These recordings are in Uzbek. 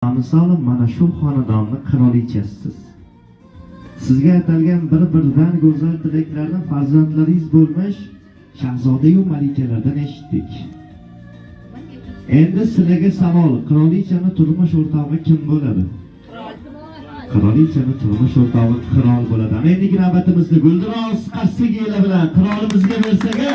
Misoli mana shu xonadonni qirolichasisiz. Sizga atalgan bir-birdan go'zal tilaklarni farzandlaringiz bo'lmish shahzoda-yu malikalardan eshitdik. Endi sizlarga savol, qirolichani turmush o'rtog'i kim bo'ladi? Qirolichani turmush o'rtog'i qirol bo'ladi. Ana endigi navbatimizni guldiroz qarsaklar bilan qirolimizga bersak-a.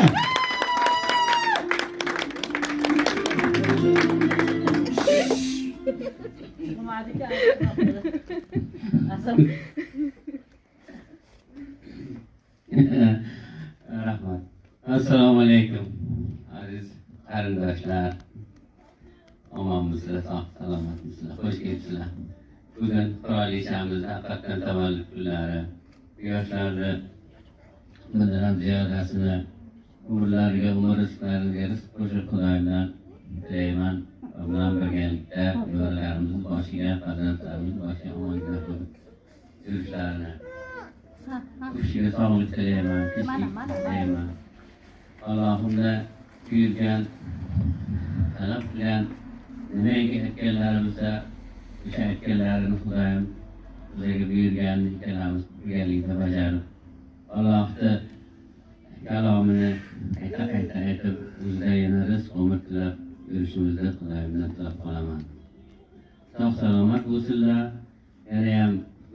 Rahmat. Assalomu alaykum aziz qarindoshlar. Omonmisizlar, sog' salomatmisizlar? Xush kelibsizlar. Bugun qirolichamizni haqiqatdan tavallud kunlari. Yoshlarni bundan ham ziyodasini umrlariga umr rizqlariga rizq qo'shib Xudoyimdan tilayman. Va bilan birgalikda nevaralarimizning boshiga, farzandlarimizning boshiga omongina bo'lib yurishlarini, u kishiga sog'lik tilayman, tinchlik tilayman. Allohimda buyurgan, talab qilgan nimaiki aytganlari bo'lsa, o'sha aytganlarini Xudoyim bizga buyurganini ikkalamiz birgalikda bajarib, Allohni kalomini qayta-qayta aytib, o'zida yana rizq umr tilab yurishimizni Xudoyimdan tilab qolaman. Sog' salomat bo'lsinlar, yana ham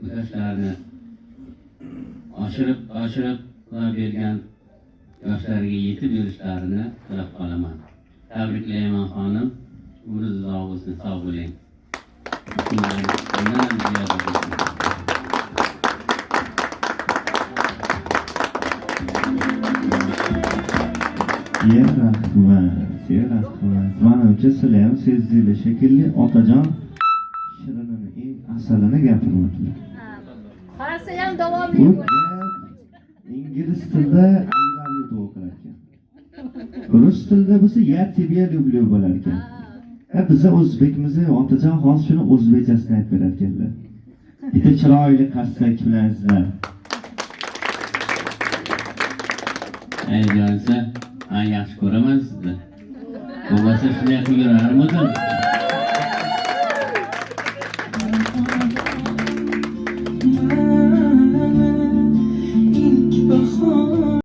yoshlarni oshirib oshirib Xudo bergan yoshlarga yetib yurishlarini tilab qolaman. Tabriklayman xonim, umringiz uzoq bo'lsin, sog' bo'ling. Bundan ham ziyoda bo'lsin. Ya rahmat, ya rahmat. Manimcha sizlar ham sezdinglar shekilli, otajon shirinini, eng asalini gapiryaptilar. Qarasa ham davomli Bu bo'ladi. gap ingliz tilida I love you deb o'qilar ekan. Rus tilida bo'lsa "я тебя люблю" bo'lar ekan. Ha, biza o'zbekmiz, otajon hozir shuni o'zbekchasini aytib berar ekanlar. Bitta chiroyli qarsak bilan sizlar. Ey jonisa, men yaxshi ko'raman sizni. Bo'lmasa shunday qilib yurarmidim?